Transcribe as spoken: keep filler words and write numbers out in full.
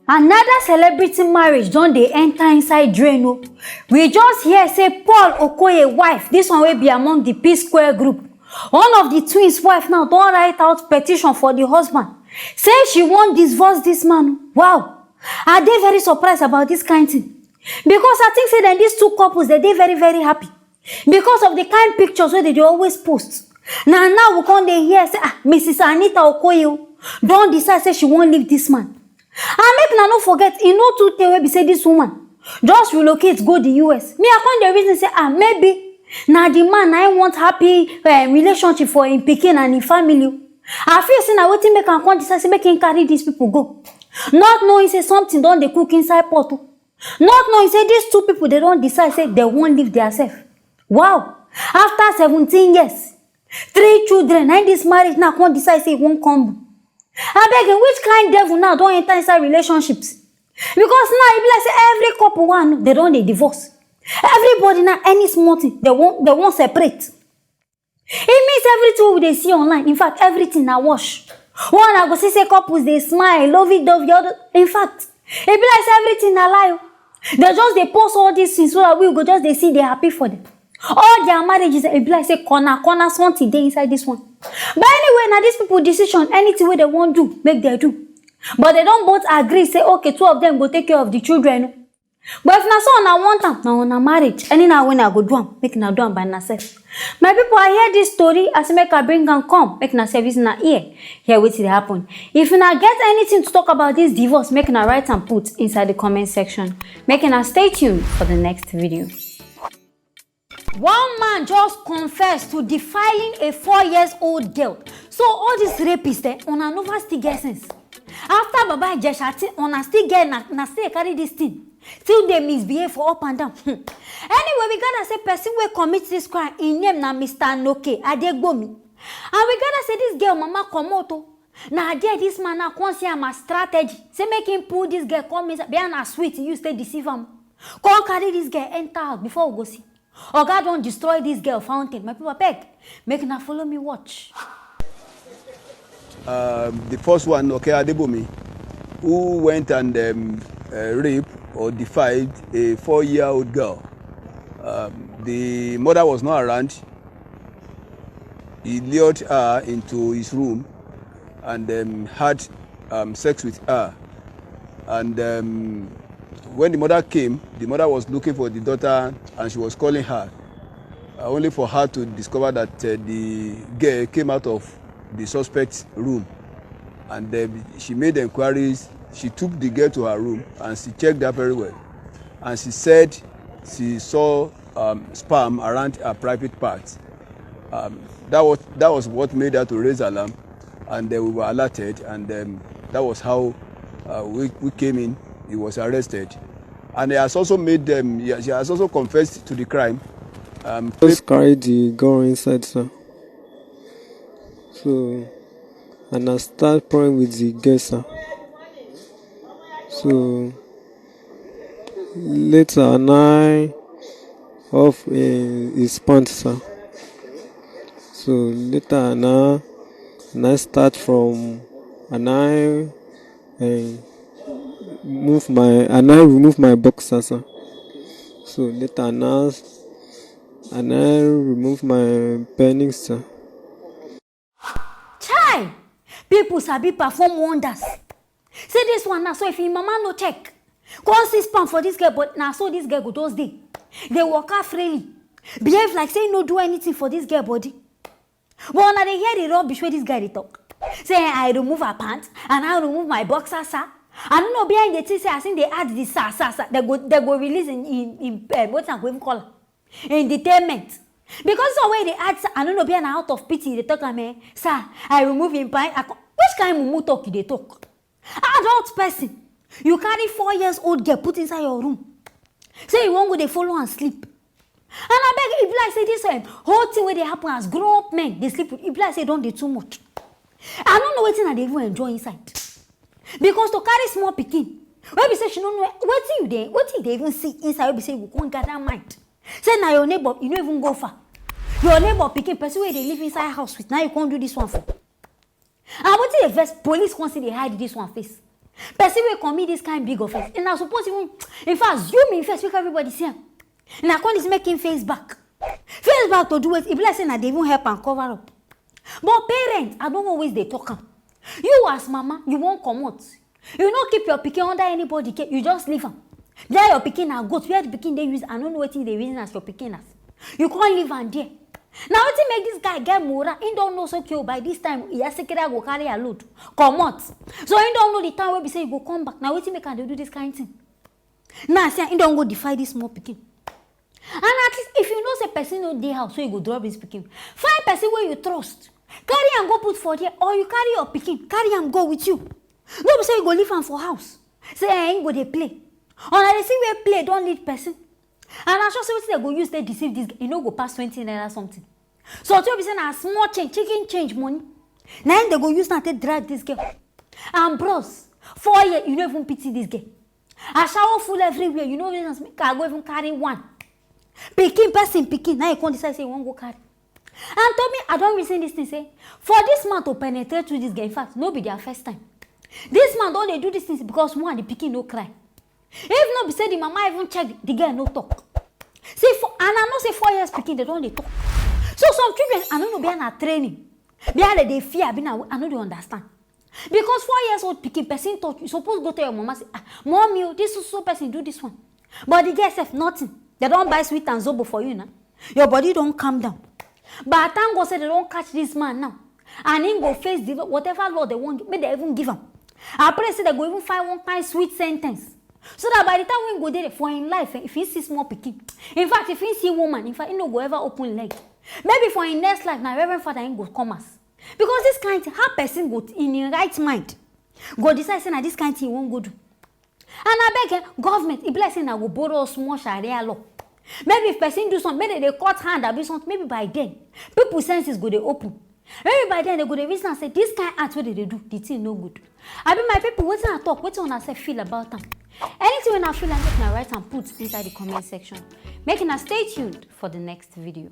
Another celebrity marriage don dey enter inside drain o. We just hear say Paul Okoye wife, this one wey be among the P Square group, one of the twins wife now don write out petition for the husband, say she wan divorce this man. Wow, I dey very surprised about this kind thing, because I think say dem, these two couples, dem dey very, very happy because of the kind pictures wey dem dey always post. Na now we come dey hear say, ah, Missus Anita Okoye o don decide say she wan leave this man. And make una no forget, e no too tey wey be say this woman just relocate go the U S. Me, I come dey reason say, ah, maybe na the man na im want happy, eh, relationship for im pikin and im family o. I feel say na wetin make am come decide say make im carry these people go, not knowing say something don dey cook inside pot o. Not knowing say these two people, dem don decide say dem wan leave their self. Wow! After seventeen years, three children, na this marriage now come decide say e wan come. Abeg, in which kind devil now don enter inside relationships? Because now e be like say every couple one, dem don dey divorce. Everybody now, any small thing, dem wan, dem wan separate. E mean say everything wey we dey see online, in fact, everything na wash. One, I go see say couples dey smile, lovey dovey, all the, in fact, e be like say everything na lie o. Dem just dey post all these things so that we go just dey see, dey happy for them. All their marriages, e be like say corner, corner something dey inside this one. But anyway, na these people decision, anything wey dem wan do, make dem do. But dem don both agree say, okay, two of them go take care of the children o. But if na so una want am, na una marriage. Anyhow wey una go do am, make una do am by una sef. My people, I hear this story, I say make I bring am come, make una sef use una ear hear wetin dey happen. If una get anything to talk about this divorce, make una write am put inside the comment section. Make una stay tuned for the next video. One man just confess to defiling a four years old girl. So all these rapists, eh, una never still get sense. After Baba Ijesha thing, una still get na, na still carry this thing. Still dey misbehave for up and down. Hmm. Anyway, we gather say person wey commit this crime, im name na Mister Noke Adegbomi. And we gather say this girl mama comot o. Na there this man now come see am as strategy. Say make him pull this girl come inside. Be na sweet, you stay deceive am. Come carry this girl enter house before we go see. Oga don destroy this girl fountain. My people, abeg, make una follow me watch. Um, the first one, Noke Adebomi, who went and um, uh, raped or defied a four-year-old girl. Um, the mother was not around. He lured her into his room and um, had um, sex with her. And um, when the mother came, the mother was looking for the daughter and she was calling her, uh, only for her to discover that uh, the girl came out of the suspect's room. And uh, she made inquiries. She took the girl to her room and she checked her very well. And she said she saw um, sperm around her private parts. Um, that was that was what made her to raise alarm, and uh, we were alerted, and um, that was how uh, we, we came in. He was arrested, and he has also made them. He has, he has also confessed to the crime. Um, Just carry the gun inside, sir. So, and I start praying with the girl, sir. So, later, and I off in his pants, sir. So later, and I, and I start from, and I uh, move my, and I remove my boxer, sir. So later, and I, and I remove my pennies, sir. Chai! People sabi perform wonders. See this one now, so if im mama no check, come see sperm for this girl, but na so this girl go just dey, dey waka freely, behave like say e no do anything for this girl body. But una dey hear the rubbish wey this guy dey talk. Say, "Eh, I remove her pants and I remove my boxer, sir." I no know behind the thing say as im dey add the sir, sir, sir, dem go, dem go release im, im, im, eh, wetin I go even call am. Entertainment. Because some wey dey add, sir, I no know behind na out of pity dey talk am, eh, "Sir, I remove im pants." I co-, which kind mumu talk you dey talk? Adult person, you carry four years old girl put inside your room. Say you wan go dey follow am sleep. And abeg, e be like say this um, whole thing wey dey happen as grown up men dey sleep with, e be like say e don dey too much. I no know wetin I dey even enjoy inside. Because to carry small pikin, wey be say she no know wetin you dey, wetin you dey even see inside, wey be say you go come gather mind. Say na your neighbor, you no even go far. Your neighbor pikin, person wey dey live inside house with, na you come do this one for. And wetin dey vex, police come still dey hide this one face. Person wey commit this kind big offense, una suppose even, in fact, zoom in face make everybody see am. Una come dey make him face back. Face back to do wetin? E be like say na dey even help am cover up. But parents, I don always dey talk am. You as mama, you wan comot. You no keep your pikin under anybody care, you just leave am. Where your pikin na goat, where the pikin dey use, I no know wetin you dey reason as your pikin as. You come leave am there. Na wetin make this guy get morale. He don know say, okay o, by this time Iyasekira go carry her load comot. So he don know the time wey be say he go come back. Na wetin make am dey do this kind thing. Now see, he don go defy this small pikin. And at least if you know say person no dey house, so you go drop this pikin, find person wey you trust, carry am go put for there, or you carry your pikin, carry am go with you. No be say you go leave am for house, say eh, him go dey play. Una dey see where play don lead person. And I sure say wetin dem go use take deceive this girl, e no go pass twenty naira something. So to be say na small change, chicken change money, na him dem go use now take drag this girl. And bros, four years, you no even pity this girl. Ashawo full everywhere, you no reason say make I go even carry one. Pikin, person pikin, now you come decide say you wan go carry. And to me, I don reason this thing say, for this man to penetrate through this girl, in fact, no be their first time. This man don dey do this thing because one, the pikin no cry. If no be say the mama even check, the girl no talk. See, for, and I know say four years pikin, dem don dey talk. So some children, I no know, be na training, be dem dey fear, be na, I no dey understand. Because four years old pikin, person touch, you suppose go tell your mama say, ah, mommy o, this so so person do this one. But the girl sef, nothing. Dem don buy sweet and zobo for you now. Your body don calm down. But thank God say dem don catch this man now. And him go face the law, whatever law dem wan give, make dem even give am. I pray say dem go even find one kind sweet sentence. So that by the time wey him go dey there for him life, eh, if he see small pikin, in fact, if he see woman, in fact, he no go ever open leg. Maybe for him next life, na Reverend Father him go come as. Because this kind thing, how person go in him right mind go decide say na this kind thing he wan go do? And I beg, eh, government, e be like say na go borrow small Sharia law. Maybe if person do something, maybe they cut hand, abi something, maybe by then, people senses go dey open. Maybe by then, they go dey reason and say, this kind act wey dem dey do, the thing no good. Abi my people, wetin I talk, wetin una sef feel about am? Anything wey una feel like, make una write and put inside the comment section. Make una stay tuned for the next video.